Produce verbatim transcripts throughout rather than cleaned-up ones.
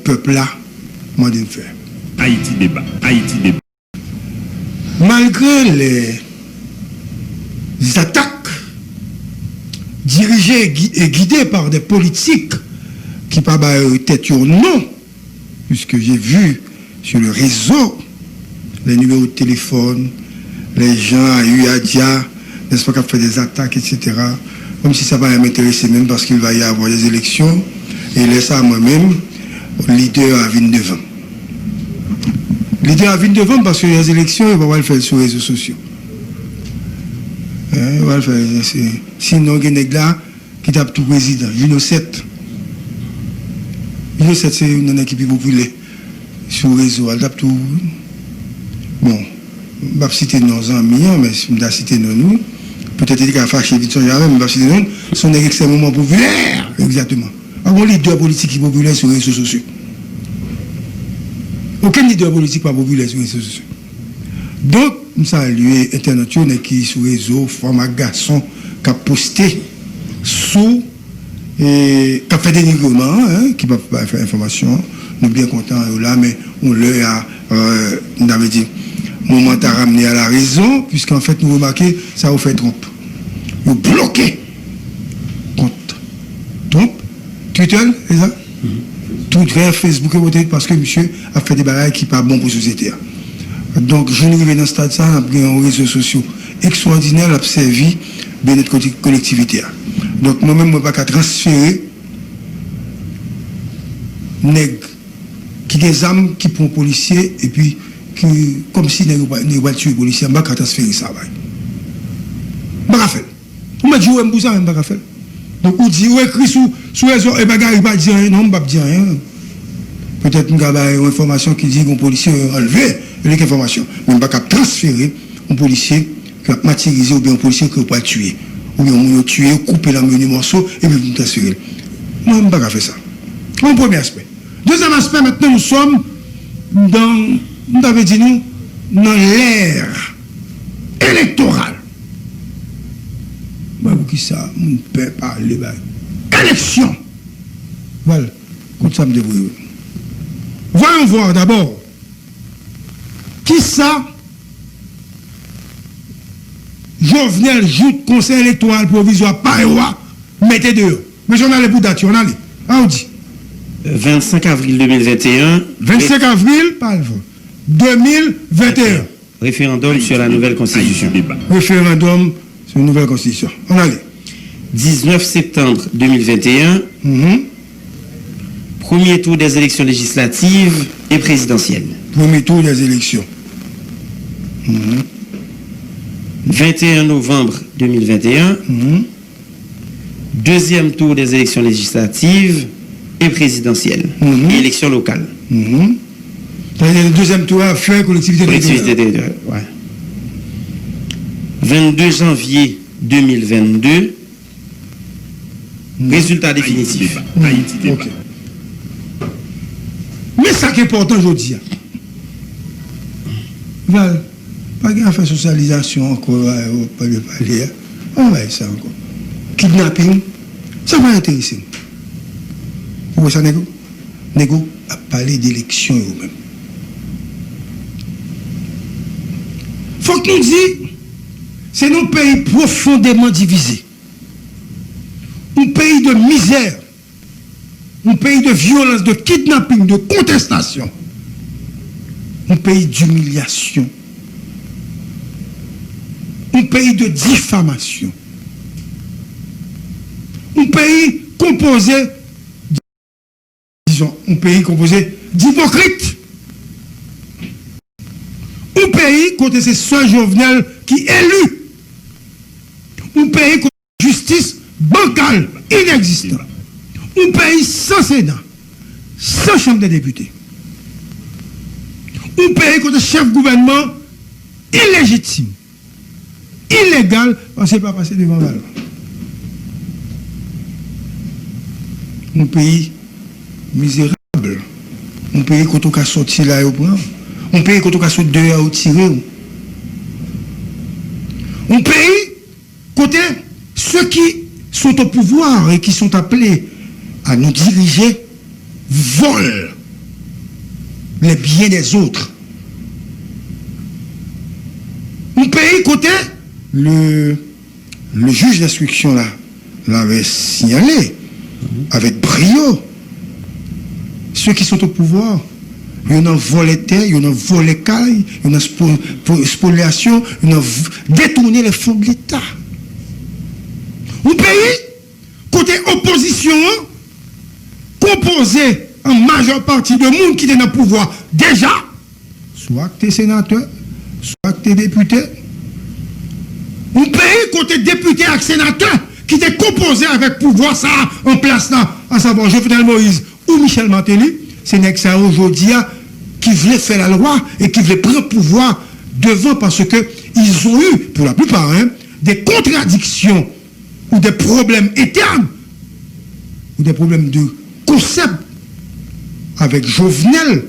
pèp la mande n fè. Ayiti Deba, Ayiti Deba. Malgre les attaques dirigées et gui- et guidées par des politiques ki pa bay tèt yo non, puisque j'ai vu sur le réseau les numéros de téléphone, les gens à U A D I A, n'est-ce pas, qui ont fait des attaques, et cetera. Comme si ça va m'intéresser même parce qu'il va y avoir des élections. Et là, ça, moi-même, leader à vingt-deux ans. Leader à vingt-deux ans parce que les élections, il va falloir le faire sur les réseaux sociaux. Hein, il va le faire, c'est- sinon, il y a des gars qui tapent tout président. Innocent. Innocent, c'est une équipe populaire. Sou rezo a, l t ap tou. Bon, m p ap site non zanmi an, men si m ta site non nou, petèt li te ka fache vin sonje avè m, m p ap site non l. Se yon nèg ekstrèmeman popilè, egzakteman. Pa gen lidè politik ki popilè sou rezo sosyo. Okenn lidè politik pa popilè sou rezo sosyo. Donk, m salye entènot yo, nèg ki sou rezo, fanm ak gason, k ap poste sou e, k ap fè denigreman an, en, ki p ap bay fè enfòmasyon. Nou byen kontan yo la, men yon lè a, euh, n ta vle di, moman ta ramne a la rezon, puiske anfèt nou remake sa yo fè Trump. Yo bloke kont Trump, Twitter, se sa? Twitter, Facebook, e pote paske misye ap fè de bagay ki pa bon pou sosyete a. Donk, jan nou rive nan stad sa, n ap gen yon rezo sosyo ekstwòdinè, l ap sèvi byennèt kolektivite a. Donk, mwen menm, mwen pa ka transfere nèg ki gen zam ki pran polisye epi ki kòmsi nèg yo pa- nèg yo pral tiye polisye a, m pa ka transfere sa bay. M pa ka fè l. Ou mèt joure m pou sa, men m pa ka fè l. Donk, ou di, ou ekri sou, sou rezo, e bagay, li pa di anyen, non, m p ap di anyen. Petèt m ka bay yon enfòmasyon ki di yon polisye anlve, e li gen enfòmasyon. Men m pa ka transfere yon polisye ki ap matirize oubyen yon polisye ke yo pral tiye. Oubyen yon moun yo tiye, yo koupe l an mini mòso, epi pou m transfere l. Mwen, m pa ka fè sa. Yon premye aspè. Dezyèm aspè, maintenant nous sommes dans, m ta vle di nou, nan lè elektoral. Mwen, poukisa moun pè pale bay eleksyon? Val, kout sa m te voye. Voyons voir d'abord kisa Jovenel jouk Konsèy Elektoral Pwovizwa pa yo a mete deyò. Mesye, ann ale pou dat yo, ann ale. A w di. Vennsenk avril de mil venteyen. Vennsenk avril, pa al vòt. De mil venteyen. Référendum sur la nouvelle constitution. Referandòm sou nouvèl konstitisyon. Ann ale. Diznèf septanm de mil venteyen. Mhm. Premier tour des élections législatives et présidentielles. Premye tou dèz eleksyon. Mhm. Venteyen novanm de mil venteyen. Mhm. Deuxième tour des élections législatives et présidentielles. Mhm. Et élections locales. Mhm. Sa vle di dezyèm tou a fè kolektivite teritoryal. Collectivité territoriale, ouais. Vennde janvye de mil vennde, rezilta definitif. Ayiti Deba. Ok. Men sa k enpòtan jodi a. Val, pa gen afè sosyalizasyon ankò, a, yo pale, pale a. Pa bay sa ankò. Kidnaping, sa pa enterese m. Ou wè sa, nèg yo? Nèg yo ap pale de eleksyon yo menm. Fòk nou di, se yon peyi pwofondeman divize. Un pays de misère, un pays de violence, de kidnapping, de contestation, un pays d'humiliation, un pays de diffamation, un pays composé, disons, un pays composé d'hypocrites, un pays kote se sèl Jovenel ki eli, un pays kote jistis bankal, inegzistan. Un peyi san Sena, san Chanm dè Depite. Un peyi kote chèf gouvènman ilejitim, ilegal, paske l pa pase devan bal. Un peyi mizerab. Un peyi kote w ka soti la, yo pran w. Un peyi kote w ka sot deyò, yo tire w. Un peyi kote ceux qui sont au pouvoir et qui sont appelés à nous diriger volent les biens des autres. Un peyi kote le, le jij denstriksyon la, l avè siyale avèk briyo, ceux qui sont au pouvoir, yo nan vòlè tè, yo nan vòlè kay, yo nan spo- po- spoliasyon, yo nan v- détourner les fonds de l'État. Un peyi kote opozisyon an konpoze an majè pati de moun ki te nan pouvwa deja, swa k te senatè, swa k te depite. Un peyi kote depite ak senatè ki te konpoze avèk pouvwa sa a an plas la, asavwa Jovenel Moïse ou Michel Martelly, se nèg sa yo jodi a ki vle fè lalwa e ki vle pran pouvwa devan, paske ils ont eu, pour la plupart, hein, des contradictions ou des problèmes internes ou des problèmes de concept avec Jovenel,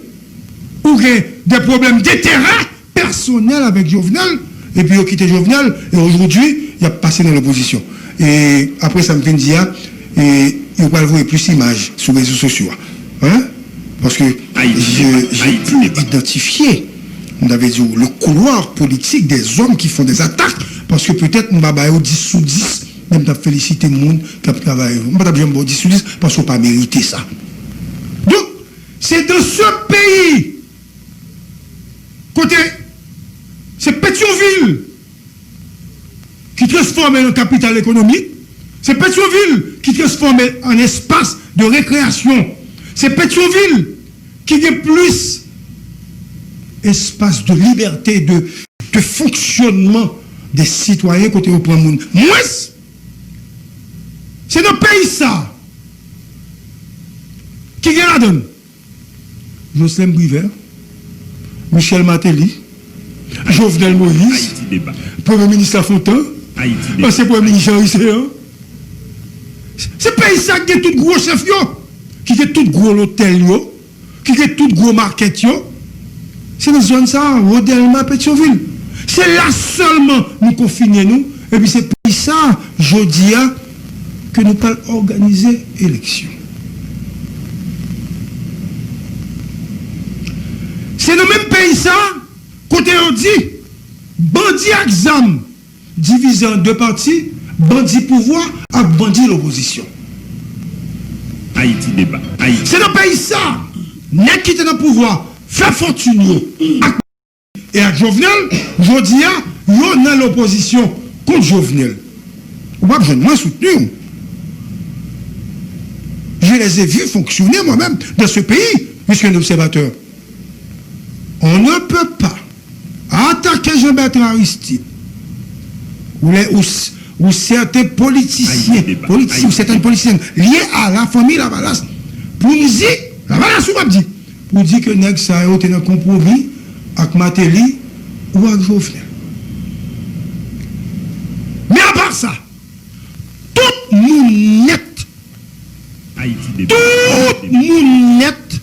ou gen des problèmes d'intérêt personnel avec Jovenel, epi yo kite Jovenel, e aujourd'hui y ap pase nan lopozisyon. E apre sa m fin di a, e yo pral voye plis imaj sou rezo sosyo a. Hein? Paske j'ai pu identifier, m ta vle di w, le couloir politique des hommes qui font des attaques, paske petèt m pa ba yo dis sou dis, men m t ap felisite moun k ap travay. M pa t ap janm ba w dis sou dis, paske w pa merite sa. Donk, se dans ce pays kote se Petyonvil ki transfòme l an kapital ekonomik, se Petyonvil ki transfòme l an espas de rekreyasyon, se Petyonvil ki gen plis espas de libète, de, de fonksyònman de sitwayen kote yo pran moun mwens. Se nan peyi sa ki gen ladan l Jocelyn Privert, Michel Martelly, Jovenel Moïse, Premye Minis Lafontan, ansyen Premye Minis Jean Ricean. Se peyi sa ki gen tout gwo chèf yo, ki gen tout gwo lotèl yo, ki gen tout gwo makèt yo. Se nan zòn sa a, Rodèlma, Petyonvil. Se la sèlman nou konfine nou, epi se peyi sa a, jodi a, ke nou pral òganize eleksyon. Se nan menm peyi sa a, kote yo di, bandi ak zam divize an de pati, bandi pouvwa ak bandi lopozisyon. Ayiti deba. Ayiti. Se nan peyi sa a, nèg ki te nan pouvwa fè fòtin yo ak, e ak Jovenel, jodi a, yo nan lopozisyon kont Jovenel. Ou p ap jwenn mwen soutni w. Je les ai vus fonctionner moi-même dans ce pays, je suis un observateur. On ne peut pas attaquer Jean-Bertrand Aristide ou, les, ou, ou certains politiciens, politi- ou certaines politiciennes liés à la famille Lavalas pou n di, Lavalas ou p ap di, pou di ke nèg sa yo te nan konpwomi ak Martelly ou ak Jovenel. Men apa sa, tout moun nèt, tout moun nèt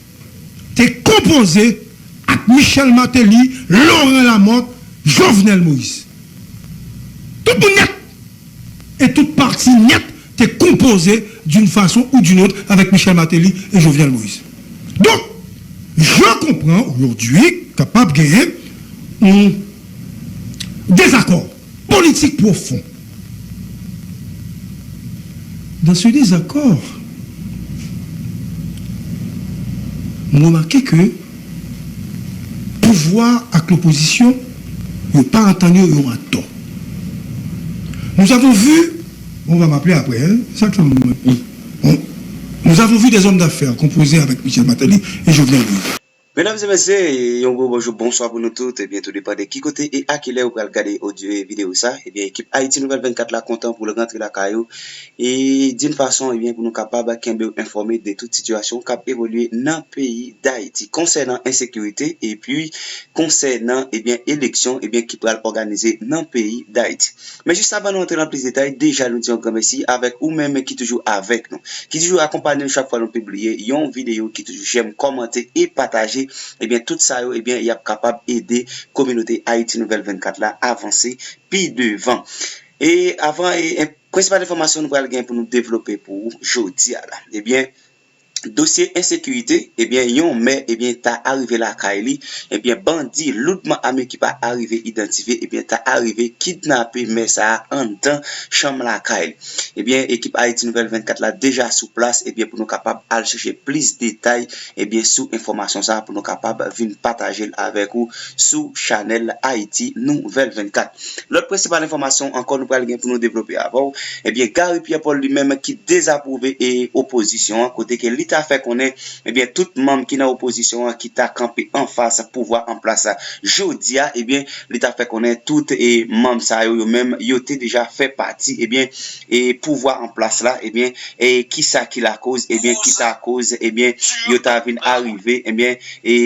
te konpoze ak Michel Martelly, Laurent Lamothe, Jovenel Moïse. Tout moun nèt. E tout pati nèt te konpoze d'une façon ou d'une autre avec Michel Martelly et Jovenel Moïse. Donc, je comprends aujourd'hui kapab genyen un désaccord politique profond. Dans ce désaccord, m remake ke pouvwa ak lopozisyon, yo pa antann yo, yo antò. Nous avons vu, on va m'appeler après, hein, sa k fè m, on- nous avons vu des hommes d'affaires composés avec Michel Martelly et Jovenel Moïse. Medam e mesye, yon gwo bonjou, bonswa pou nou tout. Ebyen, tou depann de ki kote e a ki lè ou pral gade odyo e videyo sa, ebyen, ekip Ayiti Nouvèl vennkat la kontan pou l rantre lakay ou. E d'une façon, ebyen, pou nou kapab kenbe w enfòme de tout sitiyasyon k ap evolye nan peyi Dayiti. Konsènan ensekirite, epi konsènan, ebyen, eleksyon, ebyen, ki pral òganize nan peyi Dayiti. Men jis avan nou antre nan plis detay, deja nou di yon gran mèsi avèk ou menm ki toujou avèk nou, ki toujou akonpanye nou chak fwa nou pibliye yon videyo, ki toujou jèm, kòmante e pataje. Ebyen, tout sa yo, ebyen, y ap kapab ede kominote Ayiti Nouvèl vennkat la avanse pi devan. E avan, e, en- prensipal enfòmasyon nou pral gen pou nou devlope pou ou jodi a la. Ebyen, dosye ensekirite, ebyen, yon mè, ebyen, ta arive lakay li, ebyen, bandi loudman ame ki pa arive idantifye, ebyen, ta arive kidnape mè sa a anndan chanm lakay li. Ebyen, ekip Ayiti Nouvèl vennkat la deja sou plas, ebyen, pou nou kapab al chèche plis detay, ebyen, sou enfòmasyon sa a, pou nou kapab vin pataje l avèk ou sou chanèl Ayiti Nouvèl vennkat. Lòt prensipal enfòmasyon ankò nou pral gen pou nou devlope avè w, ebyen, Gary Pierre Paul li menm ki dezapwouve e opozisyon an, kote ke li ta fè konnen, ebyen, tout manm ki nan opozisyon an ki ta kanpe anfas pouvwa an plas la jodi a, ebyen, li ta fè konnen tout e manm sa yo, yo menm, yo te deja fè pati, ebyen, e pouvwa an plas la, ebyen, e kisa ki lakoz, ebyen, ki ta koz, ebyen, yo ta vin arive, ebyen, e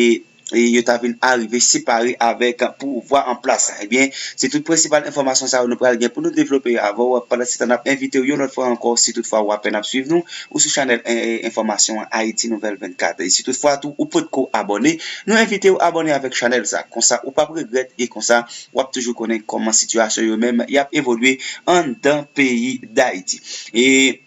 e yo ta vin arive separe avèk pouvwa an plas la. Ebyen, se tout prensipal enfòmasyon sa yo nou pral gen pou nou devlope avè w. Pandan se tan, n ap envite w yon lòt fwa ankò, si toutfwa w apèn ap swiv nou, ou sou chanèl, e, e, enfòmasyon Ayiti Nouvèl vennkat. E si toutfwa tou ou potko abòne, nou envite w abòne avèk chanèl sa. Konsa, ou p ap regrèt e konsa, w ap toujou konnen kòman sitiyasyon yo menm y ap evolye anndan peyi Dayiti. E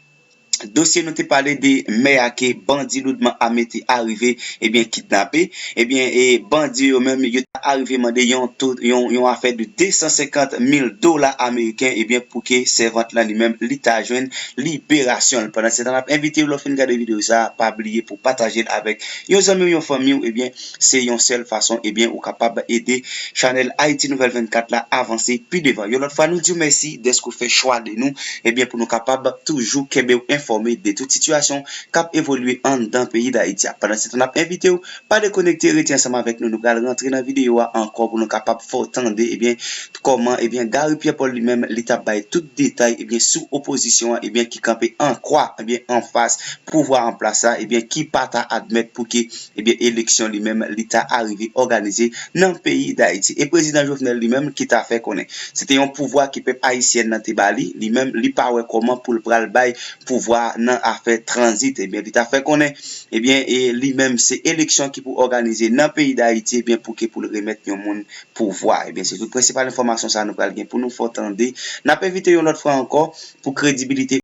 dosye nou te pale de mè a ke bandi loudman ame te arive, ebyen, kidnape. Ebyen, e bandi yo menm, yo ta arive mande yon to, yon, yon afè de de san senkant mil dola ameriken, ebyen, pou ke sèvant lan li menm, li ta jwenn liberasyon l. Pandan se tan, n ap envite w, lè w fin gade videyo sa a, pa bliye pou pataje l avèk yon zanmi w, yon fanmi w, ebyen, se yon sèl fason, ebyen, ou kapab ede chanèl Ayiti Nouvèl vennkat la avanse pi devan. Yon lòt fwa, nou di w mèsi dèske w fè chwa de nou, ebyen, pou nou kapab toujou kenbe w enfòme de tout sitiyasyon k ap evolye anndan peyi Dayiti a. Pandan se tan, n ap envite w, pa dekonekte, rete ansanm avèk nou. Nou pral rantre nan videyo a ankò pou nou kapab fè w tande, ebyen, kòman, ebyen, Gary Pierre Paul li menm, li t ap bay tout detay, ebyen, sou opozisyon an, ebyen, ki kanpe an kwa, ebyen, anfas pouvwa an plas la, ebyen, ki pa ta admèt pou ke, ebyen, eleksyon li menm, li ta arive òganize nan peyi Dayiti. E prezidan Jovenel li menm ki ta fè konnen se te yon pouvwa ke pèp ayisyen nan te ba li, li menm, li pa wè kòman pou l pral bay pouvwa nan afè tranzit. Ebyen, li ta fè konnen, ebyen, e li menm, se eleksyon ki pou òganize nan peyi Dayiti, ebyen, pou ke pou l remèt yon moun pouvwa. Ebyen, se tout prensipal enfòmasyon sa nou pral gen pou nou fè w tande. N ap envite yon lòt fwa ankò pou kredibilite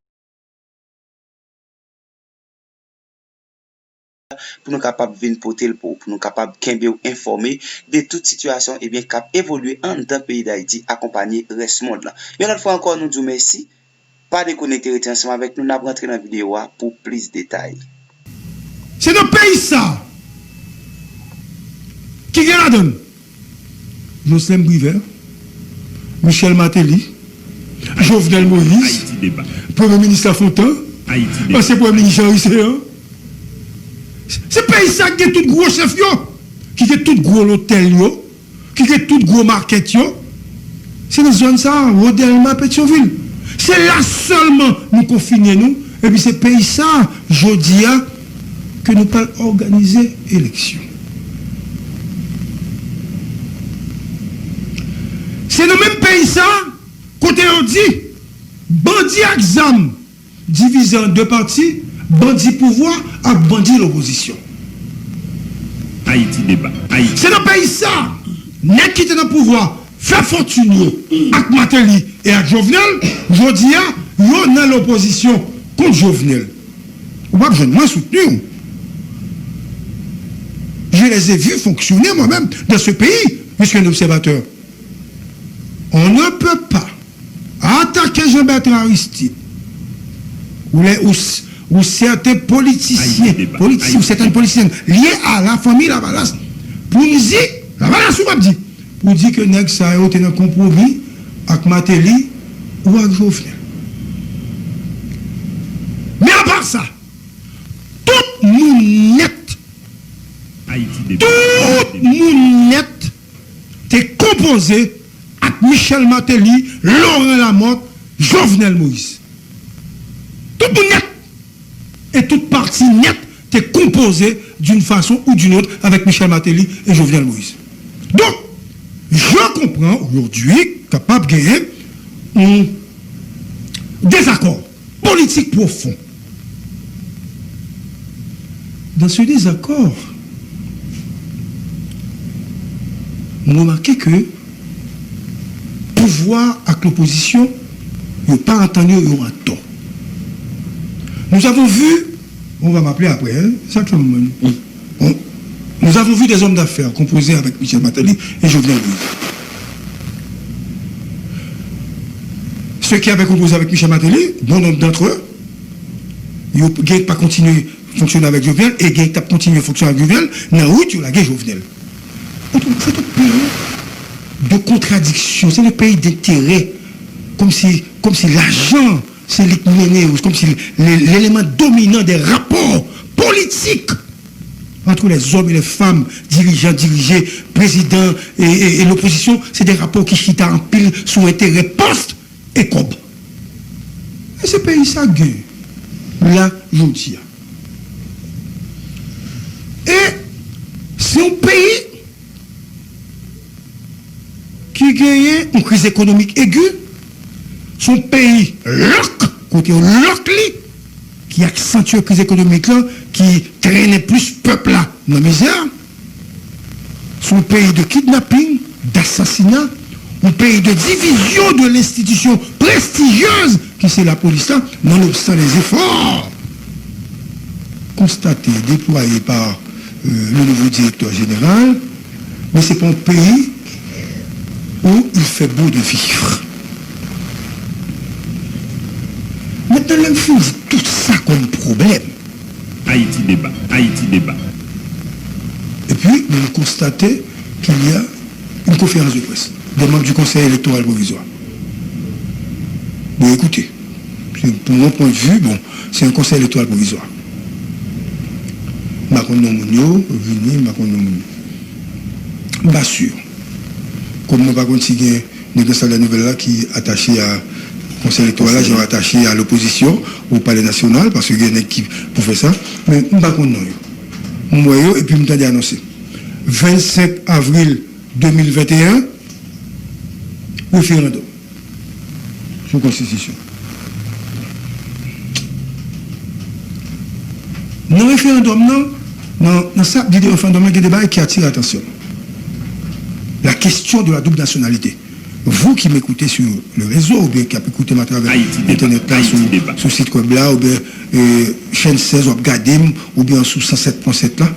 pou nou kapab vin pote l pou ou, pou nou kapab kenbe w enfòme de tout sitiyasyon, ebyen, k ap evolye anndan peyi Dayiti, akonpanye rès mond lan. Yon lòt fwa ankò, nou di w mèsi. Pa dekonekte, rete ansanm avèk nou, n ap rantre nan videyo a pou plis detay. Se nan peyi sa a ki gen ladan l Jocelyn Privert, Michel Martelly, Jovenel Moïse, Premye Minis Lafontan, ansyen Premye Minis Jean Riceyan. Se peyi sa a ki gen tout gwo chèf yo, ki gen tout gwo lotèl yo, ki gen tout gwo makèt yo. Se nan zòn sa a, Rodèlma, Petyonvil. Se la sèlman nou konfine nou, epi se peyi sa a, jodi a, ke nou pral òganize eleksyon. Se nan menm peyi sa a, kote yo di, bandi ak zam divize an de pati, bandi pouvwa ak bandi lopozisyon. Ayiti deba. Ayiti. Se nan peyi sa a, nèg ki te nan pouvwa fè fòtin yo ak Martelly e ak Jovenel, jodi a, yo nan lopozisyon kont Jovenel. Ou p ap jwenn mwen soutni w. Je les ai vus fonctionner moi-même dans ce pays, je suis un observateur. On ne peut pas attaquer Jean-Bertrand Aristide ou, les, ou, ou certains politiciens, politiciens ou certaines politiciennes liées à la famille Lavalas pou n di, Lavalas ou p ap di, pou di ke nèg sa yo te nan konpwomi ak Martelly ou ak Jovenel. Men apa sa, tout moun nèt, tout moun nèt te konpoze ak Michel Martelly, Laurent Lamothe, Jovenel Moïse. Tout moun nèt. E tout pati nèt te konpoze d'une façon ou d'une autre avec Michel Martelly et Jovenel Moïse. Donc, je comprends aujourd'hui kapab genyen yon dezakò politik pwofon. Dans ce désaccord, nou remake ke pouvwa ak lopozisyon, yo pa antann yo, yo antò. Nous avons vu On va m'appeler après, hein? C'est ça que ça me... Bon, nous avons vu des hommes d'affaires composer avec Michel Martelly et Jovenel Moïse. Ceux qui avaient composé avec Michel Martelly, bon nombre d'entre eux, yo gen pa kontinye fonksyone avèk Jovenel, e gen t ap kontinye fonksyone avèk Jovenel, nan wout yo lage Jovenel. Se yon peyi de kontradiksyon, se yon peyi denterè, kòmsi, kòmsi lajan se li k mennen yo, kòmsi leleman dominan de rapò politik entre les hommes et les femmes, dirigeants, dirigés, président et, et, et l'opposition, c'est des rapports qui chita anpil sou enterè post e kòb. E se peyi sa gen la jodi a. E se yon peyi ki genyen yon kriz ekonomik egi, se yon peyi lòk, kote yo lòk li, ki aksantye kriz ekonomik lan, ki trennen plis pèp la nan mizè. Se yon peyi de kidnaping, d asasina, yon peyi de divizyon de lenstitisyon prestijyez ki se lapolis la, nonobstan lezefò konstate, deplwaye pa, euh, le nouveau directeur général, men se pa yon peyi où il fait beau de vivre. Mentnan, lè m fin di tout sa kòm pwoblèm, Haïti Débat, Haïti Débat. Et puis, nous constatons qu'il y a une conférence de presse des membres du Conseil électoral provisoire. Bon, écoutez, c'est, pour mon point de vue, bon, c'est un conseil électoral provisoire. M pa konn non moun yo, vini, m pa konn non moun yo. M pa si. Kòm mwen pa konn si gen nèg nan sal dè nouvèl la ki atache a konsèy elektoral la, jan yo atache a lopozisyon, o palè nasyonal, paske gen nèg ki pou fè sa, men m pa konn non yo. M wè yo, epi m tande anonse. Vennsenk avril de mil venteyen, referandòm sou konstitisyon. Nan referandòm nan, nan, nan sa ap di de referandòm nan, gen de bagay ki atire atansyon. La question de la double nationalité. Vous qui m'écoutez sur le réseau, oubyen ki ap ekoute m atravè entènèt la, sou, sou sit wèb la, oubyen, euh, chèn sèz w ap gade m, oubyen sou san sèt pwen sèt la.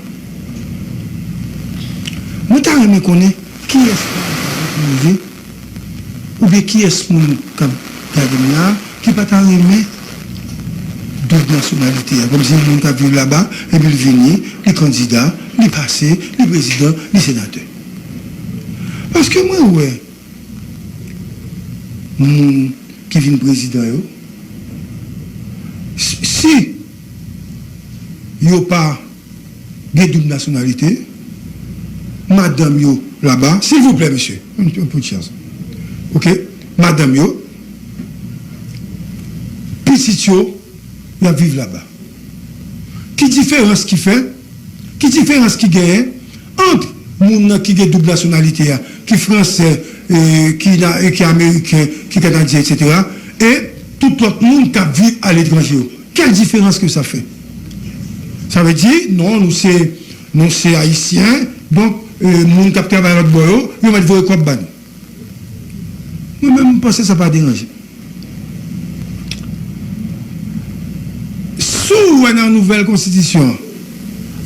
Mwen ta renmen konnen kiyès ki oubyen kiyès moun k ap gade m la ki pa ta renmen doub nasyonalite a, kòmsi moun k ap viv laba, epi l vini, li kandida, li pase, li prezidan, li senatè. Paske mwen wè moun ki vin prezidan yo, si, si yo pa gen doub nasyonalite, madanm yo laba, silvouplè, mesye, yon, yon pout chans. Oke? Madanm yo, pitit yo, y ap viv laba. Ki diferans ki fè? Ki diferans ki genyen ant moun nan ki gen doub nasyonalite a, ki fransè, e, ki na-, e, ki ameriken, ki kanadyen, etsetera, e tout lòt moun k ap viv aletranje yo? Quelle différence que ça fait? Sa vle di, non, nou se, nou se ayisyen, donk, e, moun k ap travay lòt bò yo, yo mèt voye kòb ba nou. Mwen menm, m panse sa pa deranje. Si w wè nan nouvèl konstitisyon an,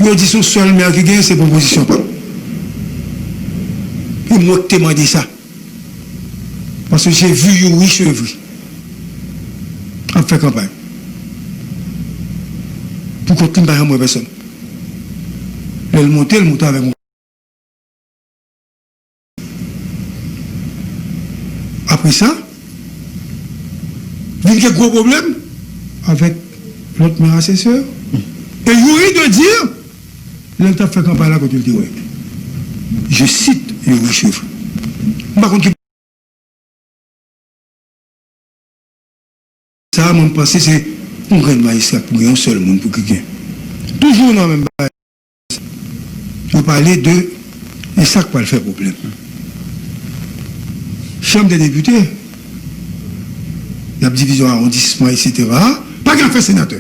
yo di se yon sèl mè ki genyen, se pwopozisyon pa m. E mwen ki te mande sa. Paske j'ai vu Youri Chevry ap fè kanpay. Pou kont li, m pa janm wè pèsonn. Lè l monte, l monte avèk yon... Apre sa, vin gen gwo pwoblèm avèk lòt mè asesè. E Youri de dire, lè l t ap fè kanpay la, kote l te wè. Je cite Youri Chevry. M pa konn ki... Sa a, mwen, m panse se yon grenn majistra k pou gen, yon sèl moun pou ki gen. Toujou nan menm bagay, yo pale de, e sa k pral fè pwoblèm. Chanm dè depite, y ap divize an awondisman, etsetera. Pa gen afè senatè.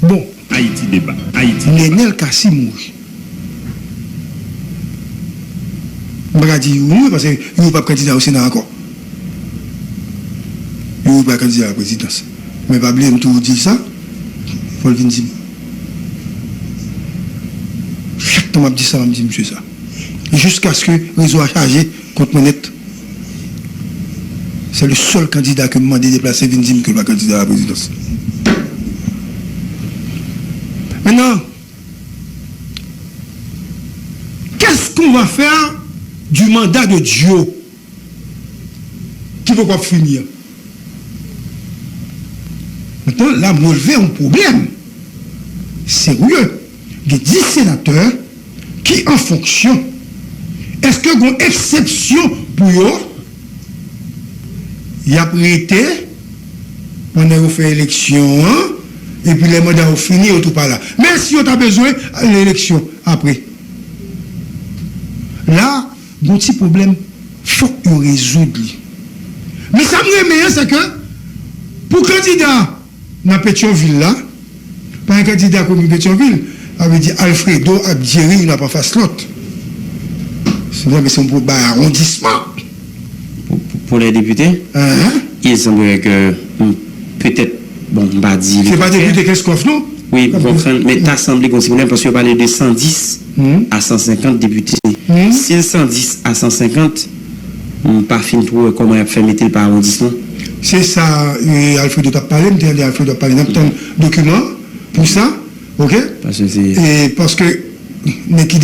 Bon, Haïti Débat, Haïti Débat. Nenel Cassy mouri. M pa ka di Youri, paske Youri p ap kandida o Sena ankò. Youri pa kandida a la prezidans. Men pa bliye, m toujou di l sa, fò l vin di m. Chak tan m ap di sa, m ap di misye sa. Jiskaske rezo a chaje kont mwen nèt. Se le sèl kandida ke m mande deplase vin di m ke l pa kandida a la prezidans. Mentnan, qu'est-ce qu'on va faire du mandat de Dieu ki poko ap fini an? Mentnan, la m relve yon pwoblèm serye. Gen dis senatè ki an fonksyon. Èske gen yon eksepsyon pou yo? Y ap rete pandan yo fè eleksyon an, epi lè manda yo fini, yo tou pa la. Men si yo ta bezwen al nan eleksyon apre, la, gon ti pwoblèm, fòk yo rezoud li. Men sa m renmen an, se ke pou kandida nan Petyonvil la, pa gen kandida komin Petyonvil, sa vle di Alfredo ak Jerry youn ap anfas lòt. Se vre, men se yon pwoblèm awondisman. Pou, pou, pou lè depite, il semblerait que, hmm, petèt, bon, m pa di li kontrè. Se pa depite Kenskòf, non? Wi, m konprann, men ta sanble gon ti pwoblèm, paske yo pale de san dis a san senkant depite. Si l san dis a san senkant, m pa fin twò wè kòman y ap fè mete l pa awondisman. Se sa, e, Alfredo t ap pale, m te tande Alfredo ap pale. N ap tann dokiman pou sa, oke? Paske se... E, paske nèg ki